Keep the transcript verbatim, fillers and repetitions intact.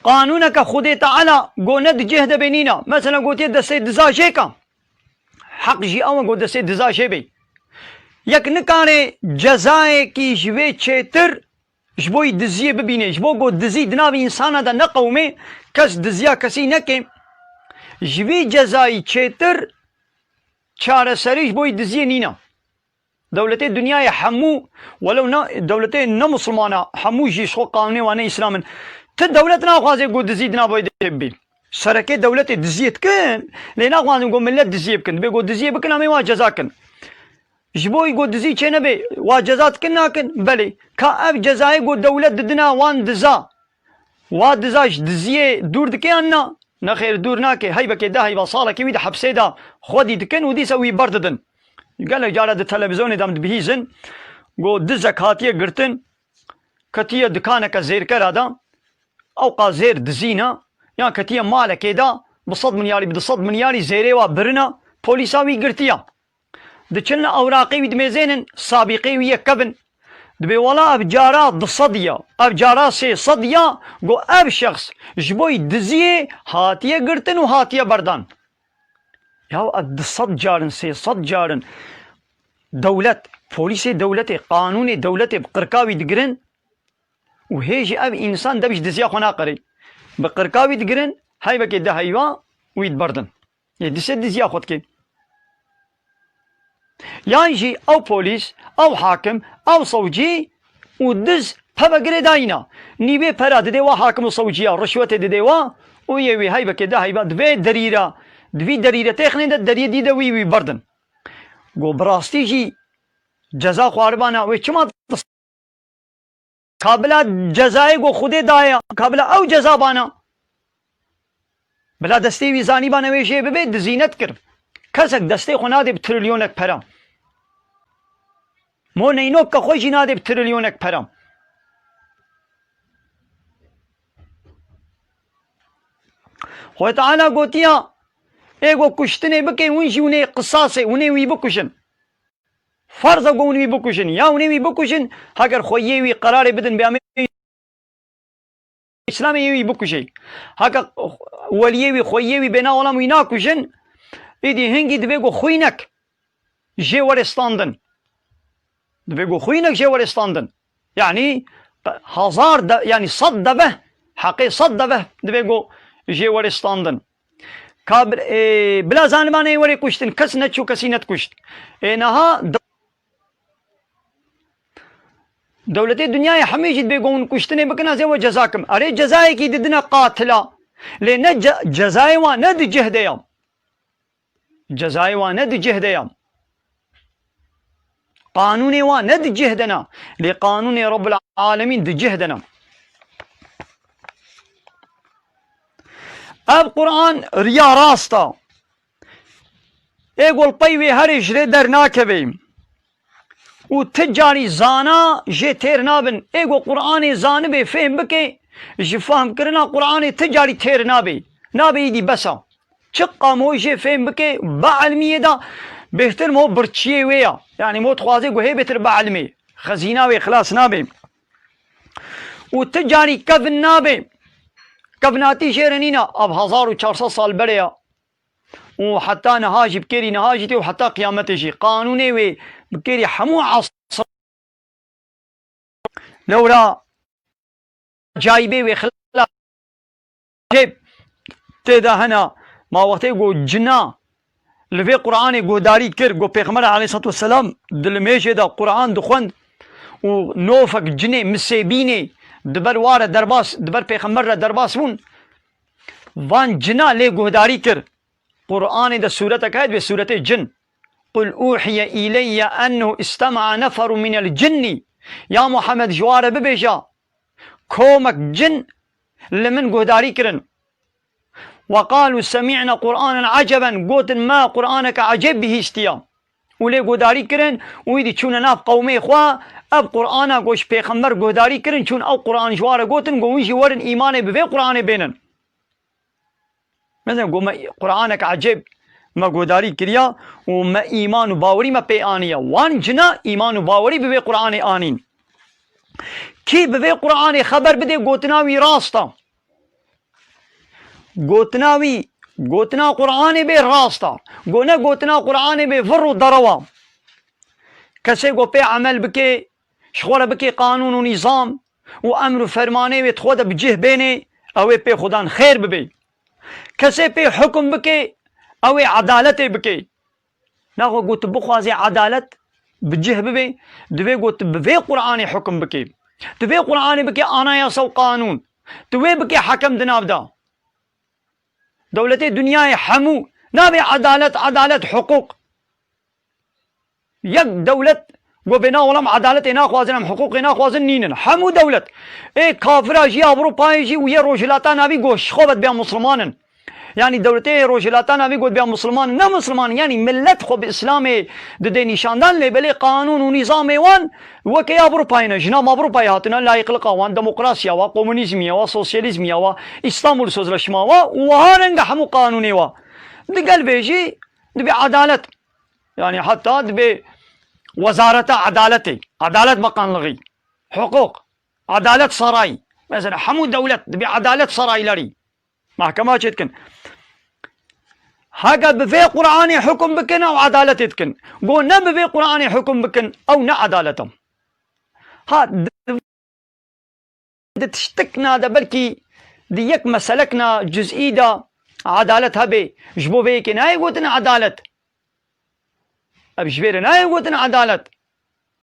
Qanûneke Xwedê Teala go ne di cih de bê nîna. Mesela gotiye destê diza jê ka. Heq jî ew e go destê diza jê bê. Yek nikare cezayekî ji vê çêtir ji bo yî diziyê bibîne. Ji bo go dizî di navê însana de neqewime, kes diziya kesî neke. Ji vî cezayî çêtir çareserî ji bo yî diziyê nîne. Dewletê dinyayê hemû, welew ne, dewletê ne misilmana, hemû jî ji xwe qanûnê wan ne îslam in. Ti dewlet naxwaze ku dizî di nava wê de çêbibî. Serekê dewletê diziyê dikin, lê naxwazin ku millet diziyê bikin. Dibê ku diziyê bikin, em ê wan ceza kin. Ji bo ku dizî çênebe, wan ceza dikin nakin? Belê. Ka ev cezayê ku dewlet didina wan diza, wa diza ji diziyê dûr dike yan na? Nexêr, dûr nake. Heybekê de heyva salekê wî di hepsê de xwedî dikin û dîsa wî berdidin. Gelek cara di televîzyonê de em dibihîzin, got dizek hatiye girtin, ketiye dikaneke zêrkera de, ewqa zêr dizîne, yan ketiye malekê de bi sed milyarî, bi du sed milyarî zêrê wa birine, polîsa wî girtiye. Diçin li ewraqê wî dimêzênin, sabîqê wî ye kevin. Dibê wela ev cara du sed ya, ev cara sê sed ya, got ev şexs ji bo yî diziyê hatiye girtin û hatiye berdan. Ya ev du sed carin, sê sed carin dewlet, polîsê dewletê, qanûnê dewletê bi qirka wî digirin û hê jî ev însan dev ji diziya xwe naqerê. Bi qirka wî digirin, heybekê de heyva wî diberdin. Yê dise diziya xwe dike. Yan jî ew polîs, ew hakim, ew sewcî û diz peve girê dayîna. Nîvê pera didê wa hakim û sewciya, rişwetê didê wa û yê wî heybekê de heyva di vê derîra, di vî derîre têxinê de deriyê dî de wî wî berdin. Go bi rastî jî ceza xwaribana wê çima Ka bila cezayê ku Xwedê daye, ka bila ew ceza bana. Bila destê wî zanîbane wê jê bibe, dizî nedikir. Kesek destê xwe nadê bi trilyonek pera. Mo neynoka xwe jî nadê bi trilyonek pera. Xwedê Teala gotiya, ê ku kuştinê bike, hûn jî hûn ê qisasê, hûn ê wî bikujin. Farz e ku hûn wî bikujin. Ya hûn ê wî bikujin, heger xweyiyê wî qerarê bidin, bê em ê Îslamê yê wî bikujê. Heke weliyê wî, xweyiyê wî bêna olam wî nakujin, îdî hingî divê ku xwînek jê were standin. Divê ku xwînek jê were standin. Yanî hezar de, yanî sed deve, heqê sed deve divê ku jê were standin. Ka bil-, e, bila zanibanê were kuştin, kes neçû kesî nedikuşt. Ê niha de-, dewletê dinyayê hemî jî dibê ku hûn kuştinê bikin, ez ê we ceza kim. Erê cezayekî didine qatila. Lê ne ce-, cezayê wan ne di cih de ya. Cezayê wan ne di cih de ya. Qanûnê wan ne di cih de ne. Lê qanûnê Rabbul Alemîn di cih de ne. Ev Quran riya rast e. Ê ku li pey wê herê ji rê dernakeve. Û ti carî zana jê têr nabin. Ê ku Quranê zanibê fêhm bike, ji fehmkirina Quranê ti carî têr nabe. Nabe îdî bes e. Çiqa mo jê fêm bike, bi elmiyê de bêhtir mo birçiyê wê ya. Yanî mo dixwaze guhê bêtir bi elmê. Xezîna wê xilas nabe. Û ti carî kevin nabe. Kevnatî jê re nîne, ev hezar û çar sed sal berê ya. Û heta niha jî, bi kêrî niha jî tê û heta qiyametê jî. Qanûnê wê bi kêrî hemû esr Lewra cayîbê wê xila cayîb tê de hene. Ma wextê ku cina li vê Qur'anê guhdarî kir, ku Pêxember aleyhissalatu vesselam di limêjê de Qur'an dixwend û nofek cinê misêbînê di ber wa re derbas, di ber Pêxember re derbas bûn, van cina lê guhdarî kir. Qur'anê de sûreteke heye, dibê sûretê cin. "Qul uhiye ileyye ennehu istema'a neferun minel cinni." Ya Muhammed, ji wan re bibêje, komek cin li min guhdarî kirin. "Ve qalu semi'na Qur'anen aceben." Gotin, "Me Qur'aneke ecêb bihîstiye." Û lê guhdarî kirin û îdî çûne nav qewmê xwe, ev Qur'ana ku ji Pêxember guhdarî kirin, çûn ew Qur'an ji wan re gotin, got, "Hûn jî werin îmanê bi vê Qur'anê bênin." Mesela, got, "Me Qur'anek ecêb me guhdarî kiriya û me îman û bawerî me pê aniye." Wan cina îman û bawerî bi vê Qur'anê anîn. Kî bi vê Qur'anê xeber bidê, gotina wî rast e. Gotina wî, gotina Qur'anê bê rast a. Go ne gotina Qur'anê bê vir û derewa. Kesê go pê emel bike, ji xwe re bike qanûn û nîzam û emr û fermanê wê di xwe de bi cih bênê, ew ê pê xudan xêr bibe. Kesê pê hukum bike, ew ê edaletê bike. Naxwe got tu bixwazê edalet bi cih bibe, divê got tu bi vê Qur'anê hukum bike. Tu vê Qur'anê bike anayasa û qanûn. Tu wê bike hekem di nav de. Dewletê dinyayê hemû nabê edalet, edalet, hiqûq. Yek dewlet go bê na welam edaletê naxwazin, em hiqûqê naxwazin nînin. Hemû dewlet. Ê kafira jî, Ewropayê jî û yê Rojhilata Navî go ji xwe ve dibe Musliman in. Yanî dewletê Rojhilata Navî got biya Musliman, ne Musliman, yanî millet xwe bi Îslamê dide nîşandan, lê belê qanûn û nîzamê wan weke ya Ewropayê ne. Ji nav Ewropayê hatine, layîqliqa wan, demokrasiya wa, komunîzmiya wa, sosyalîzmiya wa, Îstanbul Sözleşma wa û wiha renge hemû qanûnê wa. Digel vê jî dibe edalet. Yanî heta dibe Wezareta Edaletê, Edalet Bakanlığı, Hukuk, Edalet Sarayı. Mesela hemû dewlet dibe Edalet Sarayları. Mahkema çê dikin. Heke bi vê Qur'anê hukum bikin, ew edaletê dikin. Go ne bi vê Qur'anê hukum bikin, ew ne edalet e. Ha, di, di tiştikna de belkî di yek meselekna cüz'î de edalet hebe, ji bo vê yekê nayê gotin edalet. Ev ji vê re nayê gotin edalet.